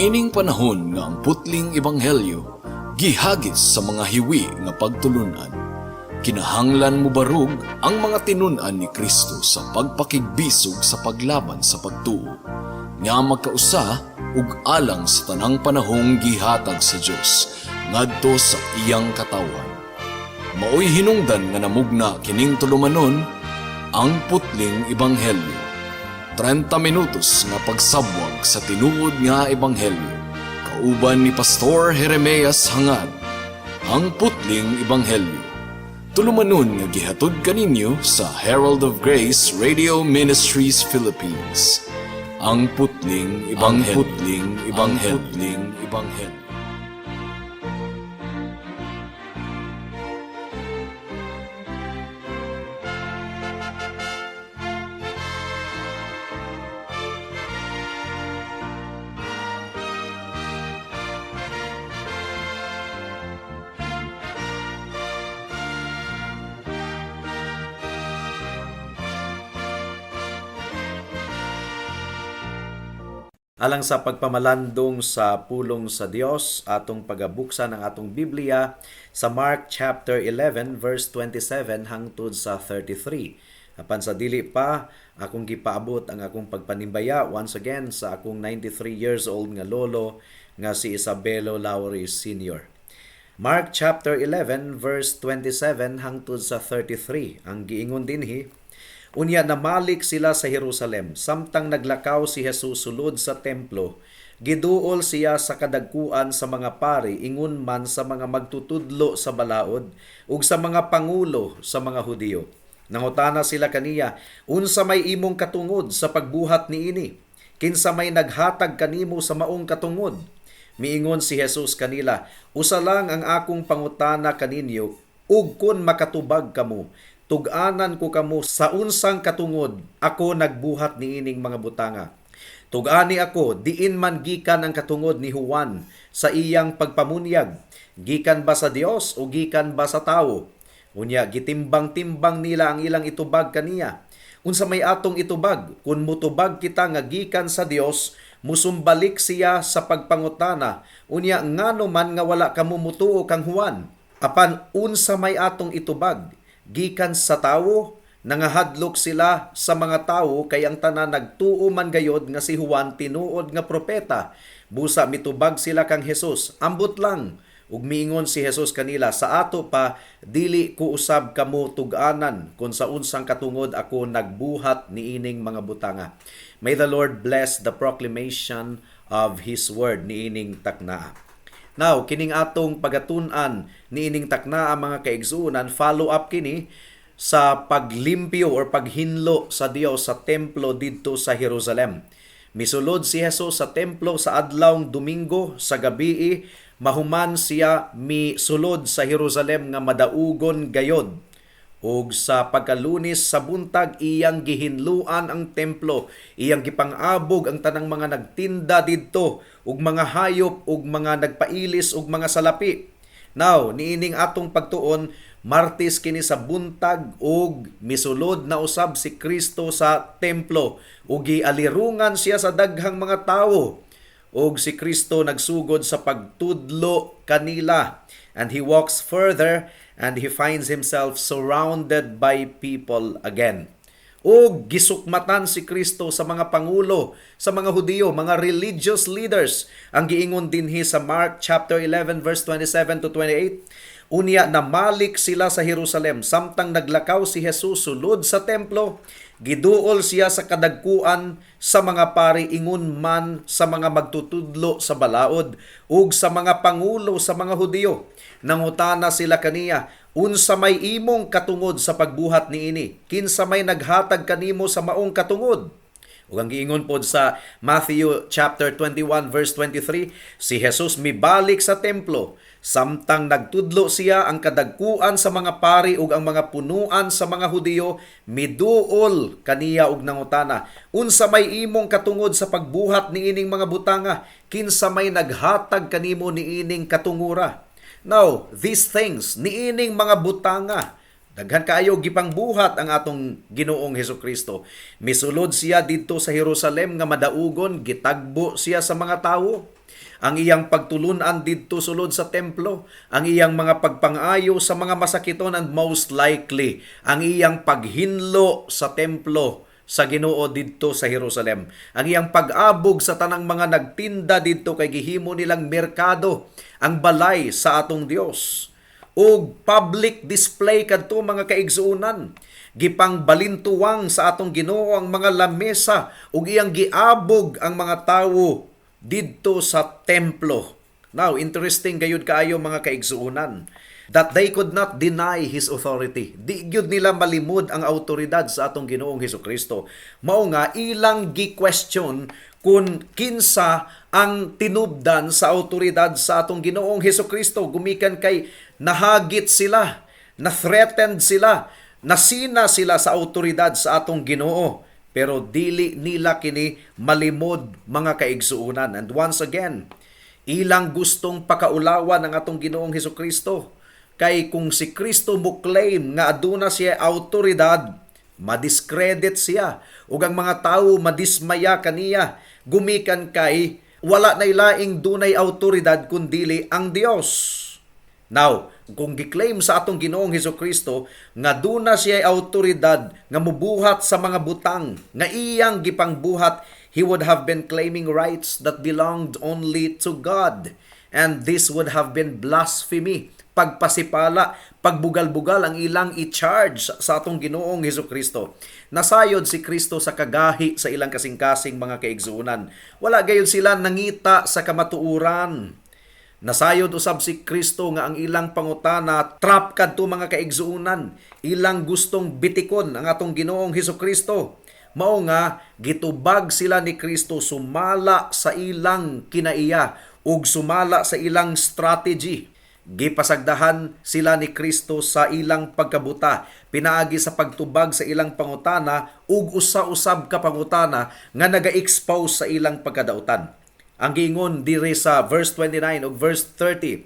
Niining panahon nga ang putling ebanghelyo gihagis sa mga hiwi nga pagtulunan, kinahanglan mobarog ang mga tinun-an ni Kristo sa pagpakigbisog sa paglaban sa pagtuo nga magkausa ug alang sa tanang panahong gihatag sa Dios ngadto sa iyang katawhan. Maoy hinungdan nga namugna kining tulumanon, Ang Putling Ebanghelyo. 30 minutos nga pagsabwag sa tinuod nga ebanghelyo. Kauban ni Pastor Jeremias Hangad. Ang Putling Ebanghelyo. Tulumanon nga gihatod kaninyo sa Herald of Grace Radio Ministries Philippines. Ang Putling Ebanghelyo. Ang Putling Ebanghelyo. Ang Putling Ebanghelyo. Alang sa pagpamalandong sa pulong sa Dios, atong pagabuksan ang atong Biblia sa Mark chapter 11 verse 27 hangtod sa 33. Apan sa dili pa, akong gipaabot ang akong pagpanimbaya once again sa akong 93 years old nga lolo nga si Isabelo Lowry Sr. Mark chapter 11 verse 27 hangtod sa 33. Ang giingon dinhi, "Unya namalik sila sa Jerusalem samtang naglakaw si Jesus sulod sa templo. Giduol siya sa kadagkuan sa mga pari, ingon man sa mga magtutudlo sa balaod ug sa mga pangulo sa mga Hudiyo. Nangutana sila kaniya, 'Unsa may imong katungod sa pagbuhat niini? Kinsa may naghatag kanimo sa maong katungod?' Miingon si Jesus kanila, 'Usa lang ang akong pangutana kaninyo, ug kun makatubag kamo, tug-anan ko kamo sa unsang katungod ako nagbuhat niining mga butanga. Tug-ani ako, diin man gikan ang katungod ni Juan sa iyang pagpamunyag? Gikan ba sa Dios o gikan ba sa tawo?' Unya gitimbang-timbang nila ang ilang itubag kaniya. 'Unsa may atong itubag? Kun mutubag kita nga gikan sa Dios, musumbalik siya sa pagpangutana. Unya ngano man nga wala kamo mutuo kang Juan? Apan unsa may atong itubag? Gikan sa tawo?' Nangahadlok sila sa mga tawo kay ang tanan nagtuo man gayod nga si Juan tinuod nga propeta. Busa mitubag sila kang Jesus, 'Ambot lang.' Ug miingon si Jesus kanila, 'Sa ato pa dili ko usab kamo tug-anan kung sa unsang katungod ako nagbuhat niining mga butanga." May the Lord bless the proclamation of His word niining taknaa. Now, kining atong pagatun-an niining taknaa, mga kaigsuonan, follow up kini sa paglimpyo or paghinlo sa Dios sa templo didto sa Jerusalem. Misulod si Jesus sa templo sa adlawng Domingo sa gabii, mahuman siya misulod sa Jerusalem nga madaugon gayod. Ug sa pagkalunes sa buntag, iyang gihinluan ang templo, iyang gipang-abog ang tanang mga nagtinda didto ug mga hayop ug mga nagpailis ug mga salapi. Now, niining atong pagtuon, Martes kini sa buntag ug misulod na usab si Kristo sa templo ug gialirungan siya sa daghang mga tawo. Ug si Kristo nagsugod sa pagtudlo kanila. And he walks further and he finds himself surrounded by people again. Ug gisukmatan si Kristo sa mga pangulo, sa mga Hudiyo, mga religious leaders. Ang giingon dinhi sa Mark chapter 11 verse 27 to 28, "Unya namalik sila sa Jerusalem samtang naglakaw si Jesus sulod sa templo, giduol siya sa kadagkuan sa mga pari, ingon man sa mga magtutudlo sa balaod ug sa mga pangulo sa mga Hudiyo. Nangutana sila kaniya, 'Unsa may imong katungod sa pagbuhat niini? Kinsa may naghatag kanimo sa maong katungod?'" Ug ang giingon pod sa Matthew chapter 21 verse 23, "Si Jesus mibalik sa templo samtang nagtudlo siya, ang kadagkuan sa mga pari ug ang mga punuan sa mga Hudiyo miduol kaniya ug nangutana, 'Unsa may imong katungod sa pagbuhat niining mga butanga? Kinsa may naghatag kanimo niining katungura?'" Now, these things, niining mga butanga, daghan kaayo gipangbuhat ang atong Ginoong Hesukristo. Misulod siya didto sa Jerusalem nga madaugon, gitagbo siya sa mga tawo. Ang iyang pagtulunan didto sulod sa templo, ang iyang mga pagpangayo sa mga masakiton, and most likely ang iyang paghinlo sa templo sa Ginoo didto sa Jerusalem. Ang iyang pag-abog sa tanang mga nagtinda didto kay gihimo nilang merkado ang balay sa atong Dios. Og public display kadto, mga kaigsuonan. Gipang balintuwang sa atong Ginoo ang mga lamesa ug iyang giabog ang mga tawo didto sa templo. Now, interesting gayud kaayo, mga kaigsuonan, that they could not deny His authority. Di gyud nila malimod ang autoridad sa atong Ginoong Hesus Kristo. Mao nga ilang gi-question kung kinsa ang tinubdan sa autoridad sa atong Ginoong Hesus Kristo gumikan kay nahagit sila, na-threatened sila, nasina sila sa autoridad sa atong Ginoo. Pero dili nila kini malimod, mga kaigsuonan. And once again, ilang gustong pakaulawan ang atong Ginoong Hesus Kristo. Kay kung si Kristo mo claim nga aduna siya autoridad, madiscredit siya ug ang mga tawo madismaya kaniya gumikan kay wala na ilaing dunay autoridad kundili ang Dios. Now, kung gi-claim sa atong Ginoong Hesus Kristo nga duna siya autoridad nga mubuhat sa mga butang nga iyang gipangbuhat, he would have been claiming rights that belonged only to God. And this would have been blasphemy, pagpasipala, pagbugal-bugal ang ilang i-charge sa atong Ginoong Hesus Kristo. Nasayod si Kristo sa kagahi sa ilang kasing-kasing, mga kaigsuonan. Wala gayud sila nangita sa kamatuoran. Nasayod usab si Kristo nga ang ilang pangutana trap kadto, mga kaigsuonan. Ilang gustong bitikon ang atong Ginoong Hesus Kristo. Mao nga gitubag sila ni Kristo sumala sa ilang kinaiya ug sumala sa ilang strategy. Gipasagdahan sila ni Kristo sa ilang pagkabuta pinaagi sa pagtubag sa ilang pangutana ug usa-usab ka pangutana nga naga-expose sa ilang pagkadautan. Ang giingon diri sa verse 29 ug verse 30,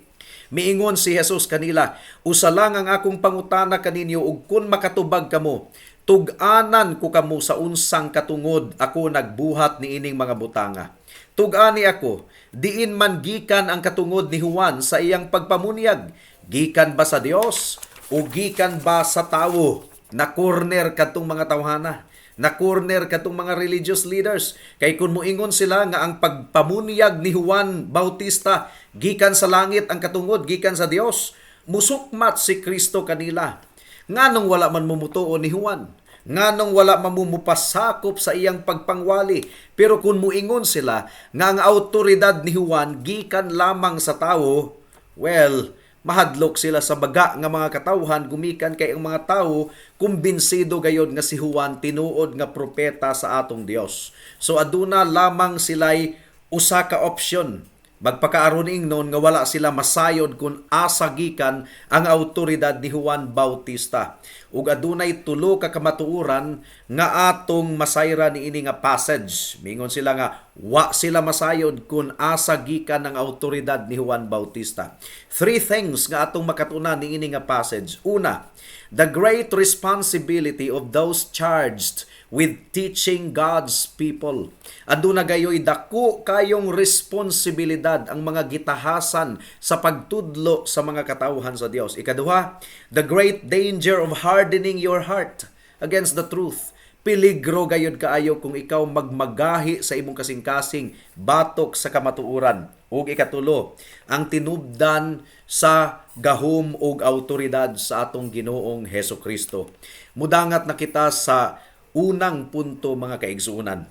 miingon si Jesus kanila, "Usa lang ang akong pangutana kaninyo ug kun makatubag kamo, tug-anan ko kamo sa unsang katungod ako nagbuhat niining mga butanga. Tug-ani ako, diin man gikan ang katungod ni Juan sa iyang pagpamunyag? Gikan ba sa Dios o gikan ba sa tawo?" Na corner kadtong mga tawhana. Na corner kadtong mga religious leaders. Kay kung muingon sila nga ang pagpamunyag ni Juan Bautista gikan sa langit ang katungod, gikan sa Dios, musukmat si Kristo kanila. Nganong wala man mumutuo ni Juan? Nganong wala man mupasakop sa iyang pagpangwali? Pero kung muingon sila nga ang autoridad ni Juan gikan lamang sa tawo, well, mahadlok sila sa baga nga mga katawhan gumikan kay ang mga tawo kumbinsido gayod nga si Juan tinuod nga propeta sa atong Dios. So aduna lamang sila'y usa ka option: magpakaaron ingnon nga wala sila masayod kung asa gikan ang autoridad ni Juan Bautista. Ug adunay tulo ka kamatuoran nga atong masayra niini nga passage. Mingon sila nga wa sila masayod kung asa gikan ang autoridad ni Juan Bautista. Three things nga atong makatunan niini nga passage. Una, the great responsibility of those charged with teaching God's people. Aduna gayoy dako kayong responsibilidad ang mga gitahasan sa pagtudlo sa mga katawhan sa Dios. Ikaduha, the great danger of hardening your heart against the truth. Peligro gayud kaayo kung ikaw magmagahi sa imong kasing-kasing batok sa kamatuoran. Ug ikatulo, ang tinubdan sa gahom ug autoridad sa atong Ginoong Heso Kristo. Mudangat na kita sa unang punto, mga kaigsuonan.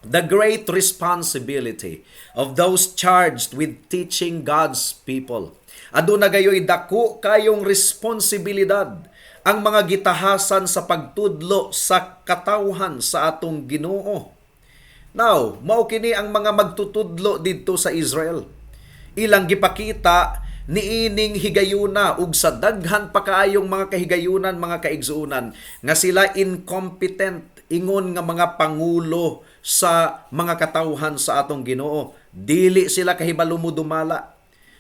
The great responsibility of those charged with teaching God's people. Aduna gayoy dako kayong responsibilidad ang mga gitahasan sa pagtudlo sa katawhan sa atong Ginoo. Now, mao kini ang mga magtutudlo didto sa Israel. Ilang gipakita niining higayuna ug sa daghan pa kaayong mga kahigayunan, mga kaigsuonan, nga sila incompetent ingon nga mga pangulo sa mga katawhan sa atong Ginoo. Dili sila kahibalo mo dumala.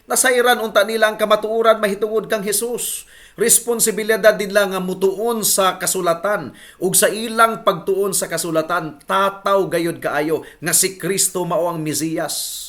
Nasayran unta nila ang kamatuoran mahitungod kang Hesus. Responsibilidad nila nga mutuon sa kasulatan ug sa ilang pagtuon sa kasulatan tataw gayud kaayo nga si Kristo mao ang Mesiyas.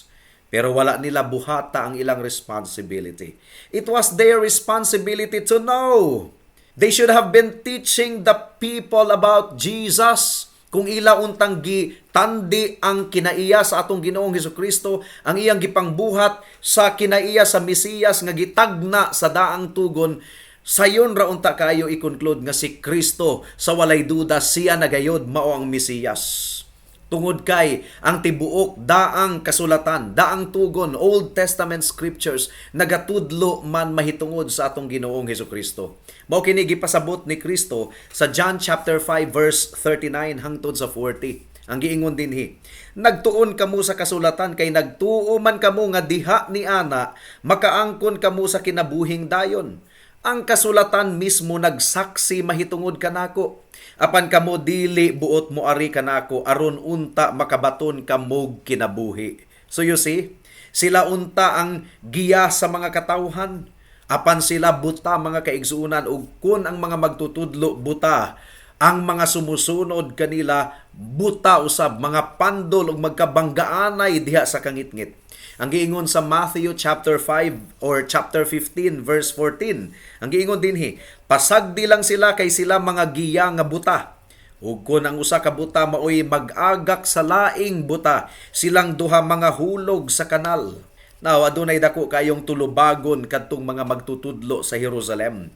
Pero wala nila buhata ang ilang responsibility. It was their responsibility to know. They should have been teaching the people about Jesus. Kung ila untang gitandi ang kinaiya sa atong Ginoong Hesukristo, ang iyang gipangbuhat sa kinaiya sa Mesiyas nga gitagna sa daang tugon, sayon ra unta kayo i-conclude nga si Kristo sa walay duda siya na gayod mao ang Mesiyas. Tungod kay ang tibuok daang kasulatan, daang tugon, Old Testament scriptures, nagatudlo man mahitungod sa atong Ginoong Hesukristo. Mao kini gipasabot ni Kristo sa John chapter 5 verse 39 hangtod sa 40. Ang giingon dinhi, "Nagtuon kamo sa kasulatan kay nagtuo man kamo nga diha ni ana makaangkon kamo sa kinabuhing dayon. Ang kasulatan mismo nagsaksi mahitungod kanako. Apan kamo dili buot mo ari kanako aron unta makabaton kamog kinabuhi." So you see, sila unta ang giya sa mga katawhan. Apan sila buta, mga kaigsuonan, ug kun ang mga magtutudlo buta, ang mga sumusunod kanila buta usab, mga pandol ug magkabanggaanay diha sa kangitngit. Ang giingon sa Matthew chapter 5 or chapter 15 verse 14. Ang giingon dinhi, "Pasagdi lang sila kay sila mga giya nga buta. Ug kun ang usa ka buta maoy mag-agak sa laing buta, silang duha mga hulog sa kanal." Now, adunay dako kayong tulubagon kadtong mga magtutudlo sa Jerusalem.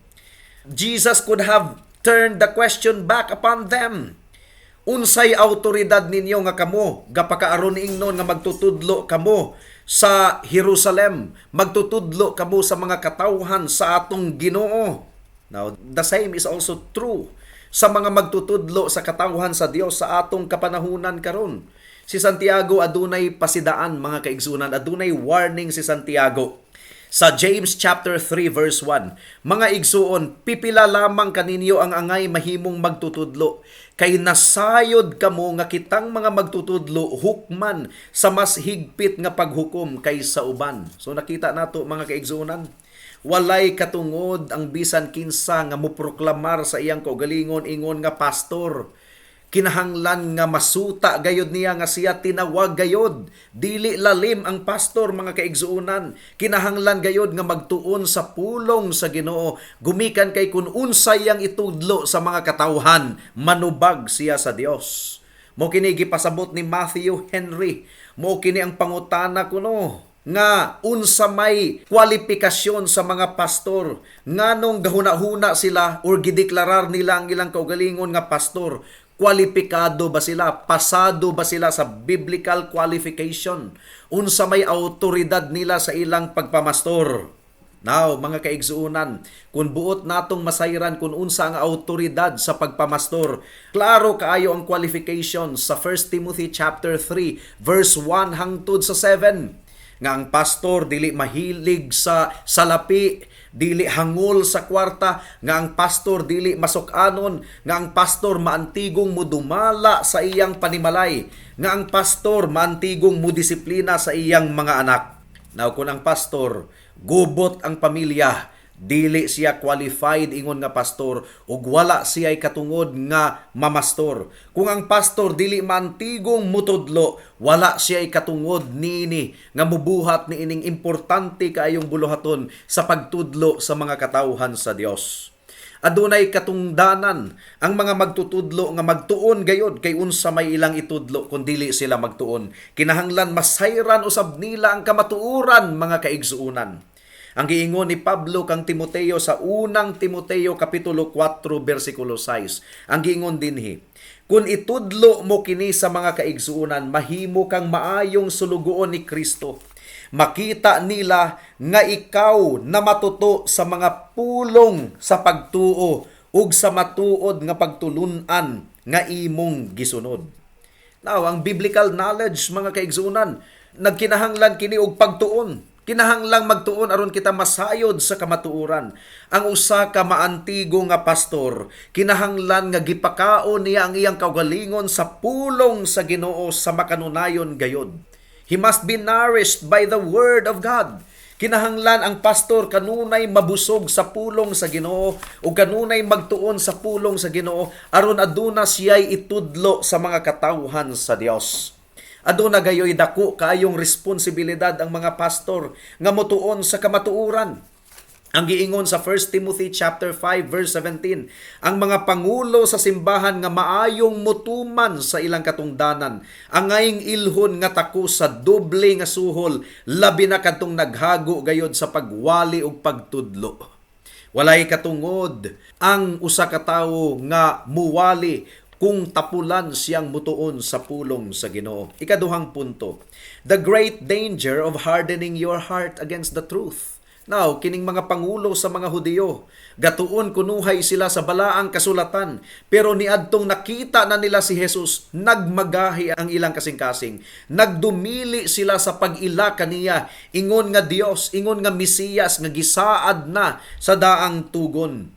Jesus could have turned the question back upon them. "Unsay autoridad ninyo nga kamo gapakaaron ingnon nga magtutudlo kamo sa Jerusalem, magtutudlo kamo sa mga katawhan sa atong Ginoo?" Now, the same is also true sa mga magtutudlo sa katawhan sa Dios sa atong kapanahunan karon. Si Santiago adunay pasidaan, mga kaigsunan, adunay warning si Santiago. Sa James chapter 3 verse 1, "Mga igsuon, pipila lamang kaninyo ang angay mahimong magtutudlo, kay nasayod kamo nga kitang mga magtutudlo hukman sa mas higpit nga paghukom kaysa uban." So nakita nato, mga kaigsuonan, walay katungod ang bisan kinsa nga moproklamar sa iyang kaugalingon ingon nga pastor. Kinahanglan nga masuta gayod niya nga siya tinawag gayod. Dili lalim ang pastor, mga kaigsuonan. Kinahanglan gayod nga magtuon sa pulong sa Ginoo gumikan kay kun unsay ang itudlo sa mga katawhan, manubag siya sa Dios. Mo kini gipasabot ni Matthew Henry. Mo kini ang pangutana kuno nga unsa may kwalifikasyon sa mga pastor, nganong gahuna-huna sila or gideklarar nila ang ilang kaugalingon nga pastor. Kwalipikado ba sila? Pasado ba sila sa biblical qualification? Unsa may autoridad nila sa ilang pagpamastor? Now, mga kaigsuunan, kung buot natong masayran kung unsa ang autoridad sa pagpamastor, klaro kaayo ang qualifications sa 1 Timothy chapter 3 verse 1 hangtod sa 7, nga ang pastor dili mahilig sa salapi, dili hangol sa kwarta, nga ang pastor dili masuk-anon, nga ang pastor maantigong mudumala sa iyang panimalay, nga ang pastor maantigong mudisiplina sa iyang mga anak. Now, kung ang pastor gubot ang pamilya, dili siya qualified ingon nga pastor ug wala siya katungod nga mamastor. Kung ang pastor dili maantigong mutudlo, wala siya katungod niini nga mubuhat niining importante kaayong buluhaton sa pagtudlo sa mga katawhan sa Dios. Adunay katungdanan ang mga magtutudlo nga magtuon gayod kay unsa may ilang itudlo kung dili sila magtuon. Kinahanglan masayran usab nila ang kamatuoran, mga kaigsuonan. Ang giingon ni Pablo kang Timoteo sa unang Timoteo kapitulo 4 bersikulo 6. Ang giingon dinhi, "Kung itudlo mo kini sa mga kaigsuonan, mahimo kang maayong sulugoon ni Kristo. Makita nila nga ikaw na matuto sa mga pulong sa pagtuo ug sa matuod nga pagtulun-an nga imong gisunod." Now, ang biblical knowledge, mga kaigsuonan, nagkinahanglan kini og pagtuon. Kinahanglang magtuon aron kita masayod sa kamatuoran. Ang usa ka maantigo nga pastor, kinahanglan nga gipakaon niya ang iyang kaugalingon sa pulong sa Ginoo sa makanunayon gayod. He must be nourished by the word of God. Kinahanglan ang pastor kanunay mabusog sa pulong sa Ginoo ug kanunay magtuon sa pulong sa Ginoo aron aduna siya'y itudlo sa mga katawhan sa Dios. Aduna gayoy dako kaayong responsibilidad ang mga pastor nga motuon sa kamatuoran. Ang giingon sa 1 Timothy chapter 5 verse 17, ang mga pangulo sa simbahan nga maayong mutuman sa ilang katungdanan, angayng ilhon nga takos sa doble nga suhol, labi na kadtong naghago gayod sa pagwali ug pagtudlo. Walay katungod ang usa ka tawo nga muwali kung tapulan siyang mutuon sa pulong sa Ginoo. Ikaduhang punto, the great danger of hardening your heart against the truth. Now, kining mga pangulo sa mga Hudiyo, gatuon kunuhay sila sa balaang kasulatan, pero niadtong nakita na nila si Jesus, nagmagahi ang ilang kasing-kasing. Nagdumili sila sa pag-ila kaniya, ingon nga Dios, ingon nga Mesiyas nga gisaad na sa daang tugon.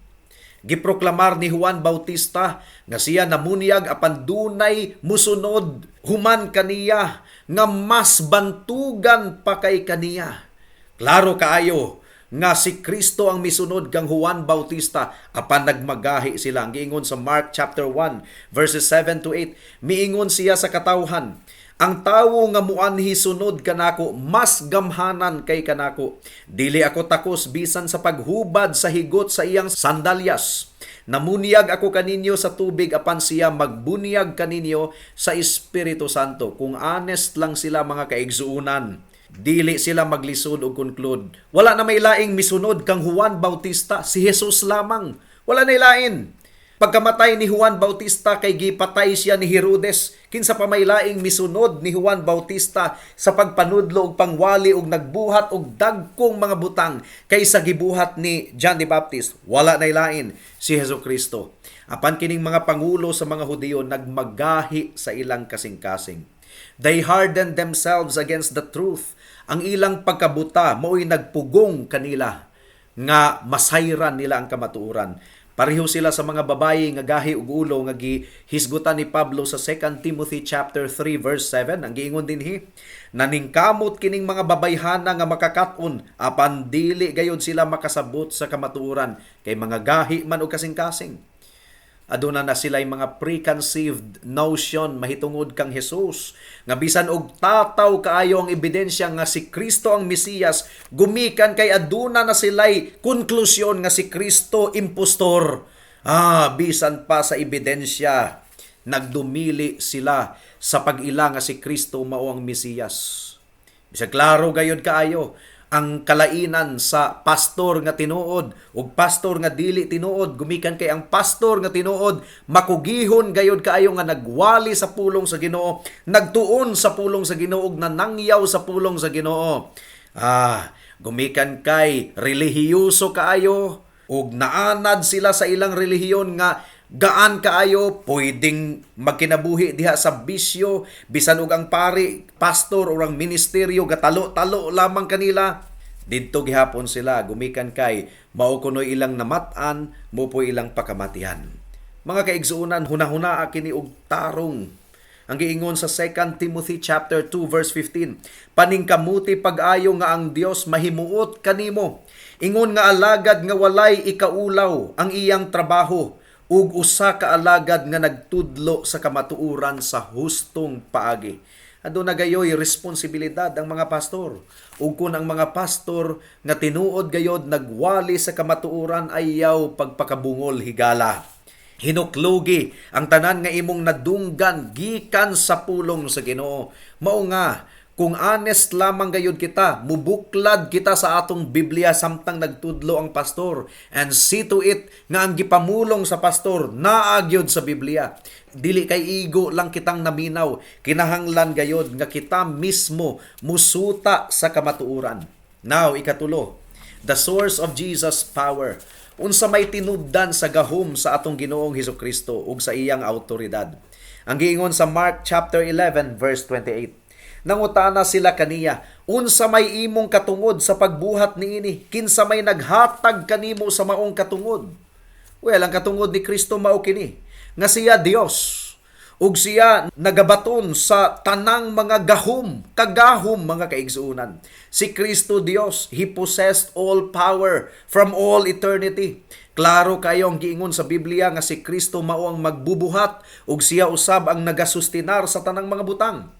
Giproklamar ni Juan Bautista nga siya namunyag apan dunay musunod human kaniya nga mas bantugan pa kay kaniya. Klaro kaayo nga si Kristo ang misunod kang Juan Bautista, apan nagmagahi sila. Ang giingon sa Mark chapter 1 verses 7 to 8, miingon siya sa katawhan, "Ang tawo nga muanhi sunod kanako mas gamhanan kay kanako. Dili ako takos bisan sa paghubad sa higot sa iyang sandalyas. Namunyag ako kaninyo sa tubig, apan siya magbunyag kaninyo sa Espiritu Santo." Kung honest lang sila, mga kaigsuunan, dili sila maglisod og conclude. Wala na may laing misunod kang Juan Bautista, si Jesus lamang. Wala na lain. Pagkamatay ni Juan Bautista, kay gipatay siya ni Herodes, kinsa pa may laing misunod ni Juan Bautista sa pagpanudlo og pangwali og nagbuhat og dagkong mga butang kaysa gibuhat ni John the Baptist? Wala na lain, si Hesus Kristo. Apan kining mga pangulo sa mga Hudiyo nagmagahi sa ilang kasing-kasing. They hardened themselves against the truth. Ang ilang pagkabuta mao'y nagpugong kanila nga masayran nila ang kamatuoran. Pareho sila sa mga babayi nga gahi og ulo nga gihisgutan ni Pablo sa 2 Timothy chapter 3 verse 7. Ang giingon dinhi, "Naningkamot kining mga babayhana nga makakat-on, apan dili gayod sila makasabot sa kamatuoran kay mga gahi man og kasing-kasing." Aduna na sila mga preconceived notion mahitungod kang Jesus nga bisan og tataw kaayo ang ebidensya nga si Kristo ang Mesiyas, gumikan kay aduna na sila'y konklusyon nga si Kristo impostor. Bisan pa sa ebidensya, nagdumili sila sa pag-ila nga si Kristo mao ang Mesiyas. Bisag klaro gayod kaayo ang kalainan sa pastor nga tinuod ug pastor nga dili tinuod, gumikan kay ang pastor nga tinuod makugihon gayod kaayo nga nagwali sa pulong sa Ginoo, nagtuon sa pulong sa Ginoo ug nanangyaw sa pulong sa Ginoo. Gumikan kay relihiyoso kaayo ug naanad sila sa ilang relihiyon nga gaan kaayo, pwedeng magkinabuhi diha sa bisyo bisan og ang pari, pastor o ang ministeryo gatalo-talo lamang kanila, didto gihapon sila, gumikan kay mao kunoy ilang namat-an, mo po ilang pakamatian. Mga kaigsuonan, hunahuna kini og tarong. Ang giingon sa 2 Timothy chapter 2 verse 15, "Paningkamuti pag-ayo nga ang Dios mahimuot kanimo ingon nga alagad nga walay ikaulaw ang iyang trabaho ug usa ka alagad nga nagtudlo sa kamatuoran sa hustong paagi." Aduna gayoy responsibilidad ang mga pastor. Ug kun ang mga pastor nga tinuod gayod nagwali sa kamatuoran, ayaw pagpakabungol higala. Hinuklugi ang tanan nga imong nadunggan gikan sa pulong sa Ginoo. Mao nga kung honest lamang gayud kita, mubuklad kita sa atong Biblia samtang nagtudlo ang pastor and see to it nga ang gipamulong sa pastor naa gyud sa Biblia. Dili kay igo lang kitang naminaw, kinahanglan gayod nga kita mismo musuta sa kamatuoran. Now, ikatulo, the source of Jesus' power. Unsa may tinubdan sa gahom sa atong Ginoong Hesus Kristo ug sa iyang autoridad? Ang giingon sa Mark chapter 11 verse 28, nangutana sila kaniya, "Unsa may imong katungod sa pagbuhat niini? Kinsa may naghatag kanimo sa maong katungod?" Well, ang katungod ni Kristo mao kini nga siya Dios ug siya nagabaton sa tanang mga gahom, kagahom, mga kaigsuonan. Si Kristo Dios, He possessed all power from all eternity. Klaro kayo ang giingon sa Biblia nga si Kristo mao ang magbubuhat ug siya usab ang nagasustinar sa tanang mga butang.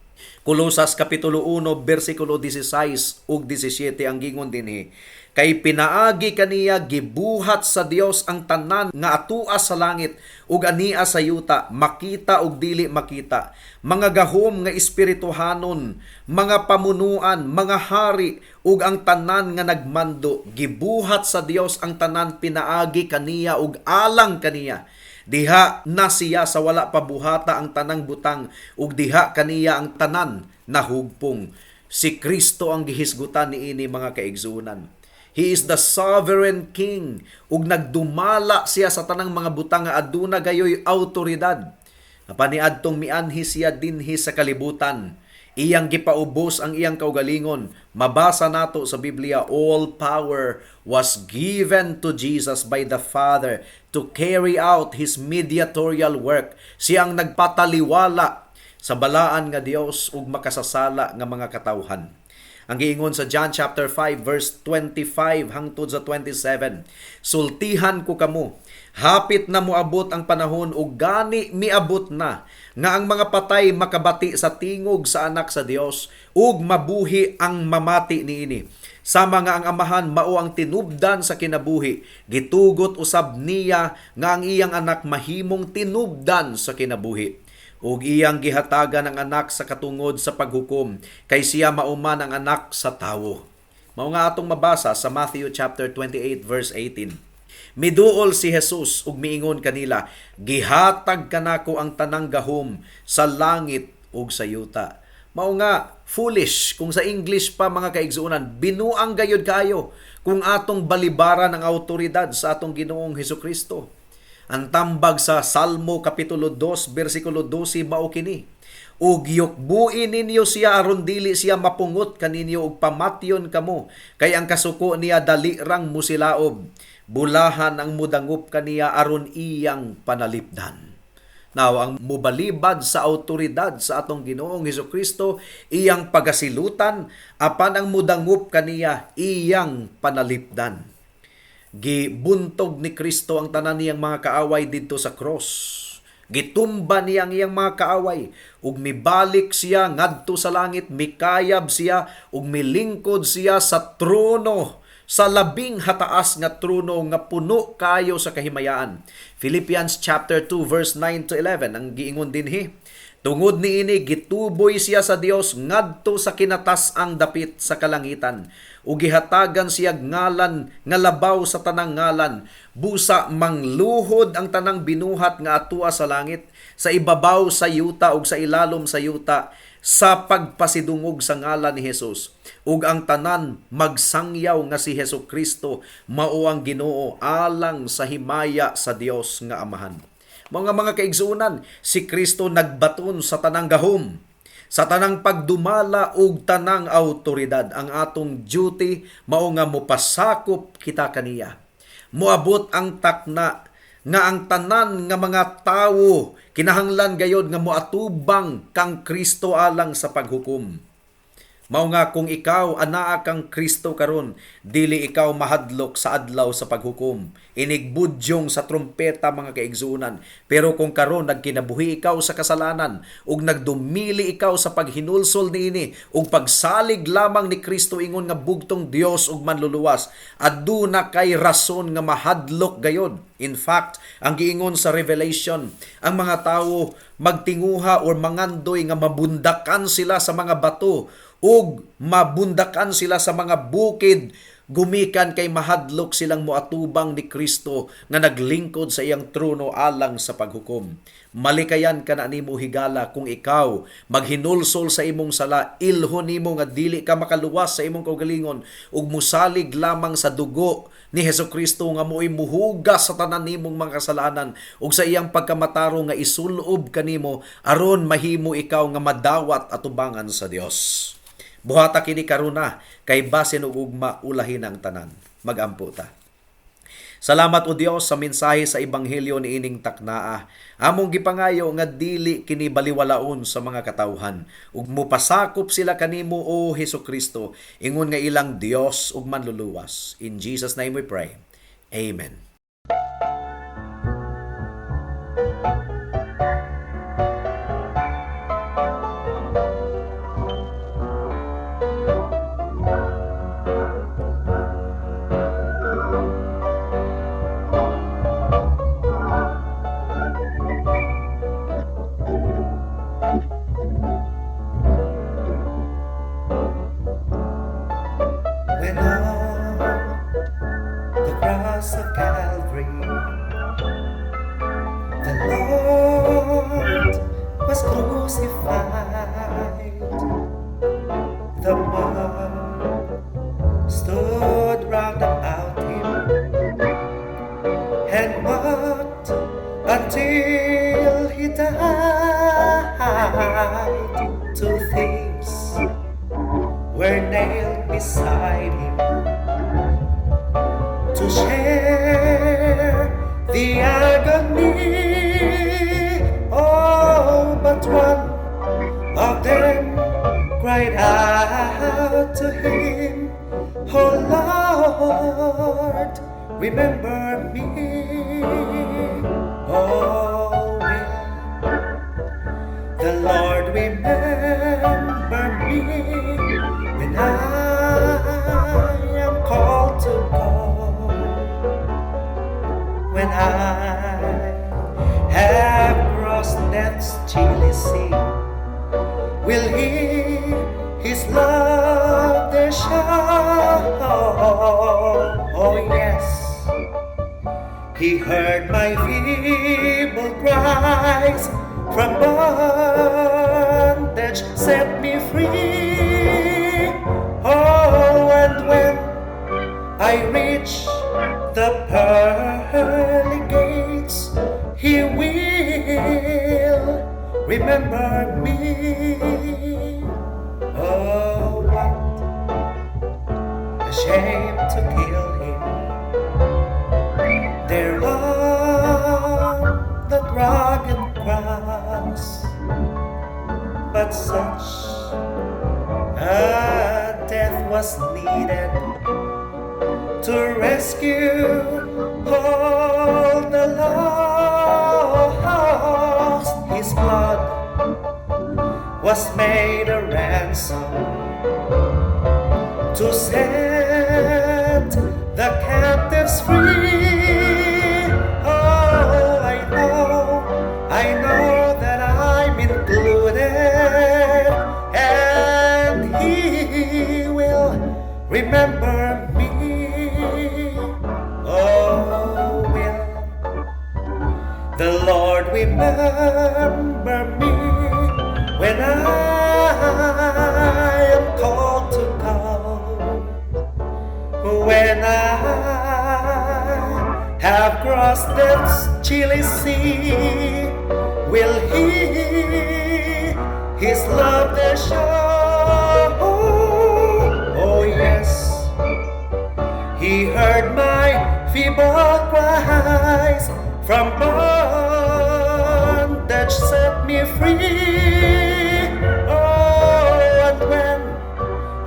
Kolosas kapitulo 1 bersikulo 16 ug 17 ang gingon dinhi. Kay pinaagi kaniya gibuhat sa Dios ang tanan nga atua sa langit ug ania sa yuta, makita ug dili makita, mga gahom nga espirituhanon, mga pamunuan, mga hari ug ang tanan nga nagmando. Gibuhat sa Dios ang tanan pinaagi kaniya ug alang kaniya. Diha na siya sa wala pa buhata ang tanang butang ug diha kaniya ang tanan nahugpong. Si Kristo ang gihisgutan niini, mga kaigsuonan. He is the sovereign king ug nagdumala siya sa tanang mga butang nga aduna gayoy autoridad. Apan niadtong mianhi siya dinhi sa kalibutan, iyang gipaubos ang iyang kaugalingon. Mabasa nato sa Biblia, all power was given to Jesus by the Father to carry out His mediatorial work. Siya ang nagpataliwala sa balaan nga Dios ug makasasala nga mga katawhan. Ang giingon sa John chapter 5 verse 25 hangtod sa 27, "Sultihan ko kamo, hapit na moabot ang panahon ug gani miabot na nga ang mga patay makabati sa tingog sa Anak sa Dios ug mabuhi ang mamati niini. Sama nga ang Amahan mao ang tinubdan sa kinabuhi, gitugot usab niya nga ang iyang Anak mahimong tinubdan sa kinabuhi. Ug iyang gihatagan ang Anak sa katungod sa paghukom, kay siya mao man ang Anak sa Tawo." Mao nga atong mabasa sa Matthew chapter 28 verse 18. Miduol si Jesus ug miingon kanila, "Gihatag kanako ang tanang gahom sa langit ug sa yuta." Mao nga foolish kung sa English pa, mga kaigsuonan, binuang gayud kayo kung atong balibaran ang autoridad sa atong Ginoong Hesukristo. Ang tambag sa Salmo kapitulo 2 bersikulo 12 mao kini: "Ug yukbui ninyo siya aron dili siya mapungot kaninyo ug pamatyon kamo, kay ang kasuko niya dali rang musilaob. Bulahan ang mudangup kaniya aron iyang panalipdan." Now, ang mubalibad sa autoridad sa atong Ginoong Hesukristo, iyang pagasilutan, apan ang mudangup kaniya, iyang panalipdan. Gibuntog ni Kristo ang tanan niyang mga kaaway didto sa cross. Gitumba niya ang iyang mga kaaway ug mibalik siya ngadto sa langit, mikayab siya ug milingkod siya sa trono, sa labing hataas nga trono nga puno kayo sa kahimayaan. Philippians chapter 2 verse 9 to 11 ang giingon dinhi. "Tungod niini gituboy siya sa Dios ngadto sa kinatas-ang dapit sa kalangitan ug gihatagan siya ngalan nga labaw sa tanang ngalan, busa mangluhod ang tanang binuhat nga atua sa langit, sa ibabaw sa yuta ug sa ilalom sa yuta, sa pagpasidungog sa ngalan ni Jesus, ug ang tanan magsangyaw nga si Hesus Kristo mao ang Ginoo, alang sa himaya sa Dios nga Amahan." Mga kaigsuonan, si Kristo nagbaton sa tanang gahom, sa tanang pagdumala ug tanang autoridad. Ang atong duty mao nga mopasakop kita kaniya. Moabot ang takna nga ang tanan nga mga tawo kinahanglan gayod nga moatubang kang Kristo alang sa paghukom. Mao nga kung ikaw anaa kang Kristo karon, dili ikaw mahadlok sa adlaw sa paghukom. Inigbudyong sa trumpeta, mga kaigsuonan. Pero kung karon nagkinabuhi ikaw sa kasalanan ug nagdumili ikaw sa paghinulsol niini ug pagsalig lamang ni Kristo ingon nga bugtong Dios ug manluluwas, aduna kay rason nga mahadlok gayod. In fact, ang giingon sa Revelation, ang mga tawo magtinguha or mangandoy nga mabundakan sila sa mga bato ug mabundakan sila sa mga bukid gumikan kay mahadlok silang moatubang ni Kristo nga naglingkod sa iyang trono alang sa paghukom. Malikayan ka na nimo higala kung ikaw maghinulsol sa imong sala, ilhon nimo nga dili ka makaluwas sa imong kaugalingon ug musalig lamang sa dugo ni Hesukristo nga mo'y muhugas sa tanan nimong mga kasalanan ug sa iyang pagkamataro nga isulob kanimo aron mahimo ikaw nga madawat atubangan sa Dios. Buhata kini karuna kay basin og ugma ulahin ang tanan. Magampo ta. Salamat, o Dios, sa mensahe sa ebanghelyo niining taknaa. Among gipangayo nga dili kini baliwalaon sa mga katawhan ug mopasakop sila kanimo, o Hesukristo, ingon nga ilang Dios ug manluluwas. In Jesus' name we pray. Amen. And mocked until he died. Two thieves were nailed beside him to share the agony. Oh, but one of them cried out to him, "Oh Lord, remember me." Oh, will the Lord remember me when I am called to go? When I have crossed death's chilly sea, will he his love there show? Oh yes, he heard my feeble cries, from bondage set me free. Oh, and when I reach the pearly gates, he will remember me. Oh, what a shame to kill him there on that rugged cross. But such a death was needed to rescue all the lost. His blood was made a ransom to set the captives free. Oh, I know that I'm included, and he will remember me. Oh, will the Lord remember me when I am called to go? When I have crossed death's chilly sea, will he his love there show? Oh yes, he heard my feeble cries, from bondage set me free. Oh, and when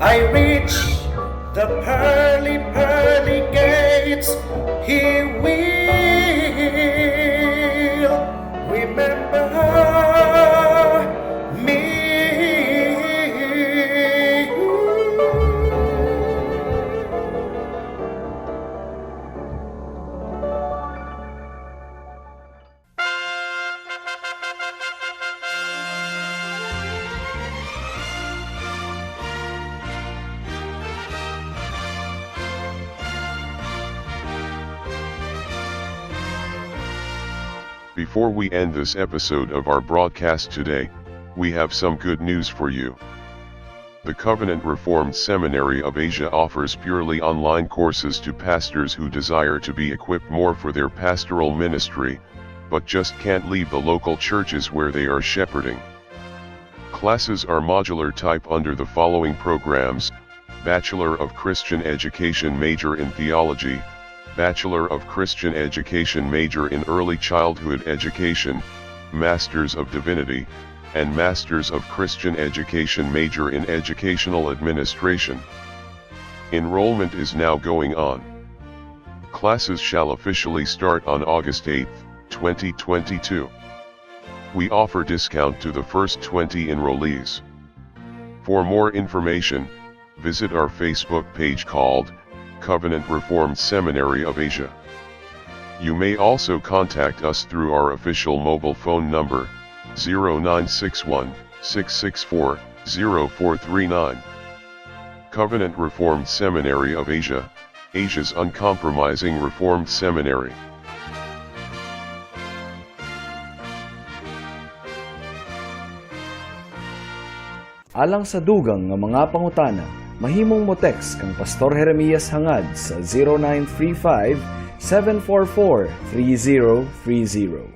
I reach the pearly, pearly gates, he will remember me. Before we end this episode of our broadcast today, we have some good news for you. The Covenant Reformed Seminary of Asia offers purely online courses to pastors who desire to be equipped more for their pastoral ministry, but just can't leave the local churches where they are shepherding. Classes are modular type under the following programs: Bachelor of Christian Education major in Theology, Bachelor of Christian Education major in Early Childhood Education, Masters of Divinity, and Masters of Christian Education major in Educational Administration. Enrollment is now going on. Classes shall officially start on August 8, 2022. We offer discount to the first 20 enrollees. For more information, visit our Facebook page called Covenant Reformed Seminary of Asia. You may also contact us through our official mobile phone number, 0961 664 0439. Covenant Reformed Seminary of Asia, Asia's uncompromising Reformed Seminary. Alang sa dugang nga mga pangutana, mahimong mo text kang Pastor Jeremias Hangad sa 0935 744-3030.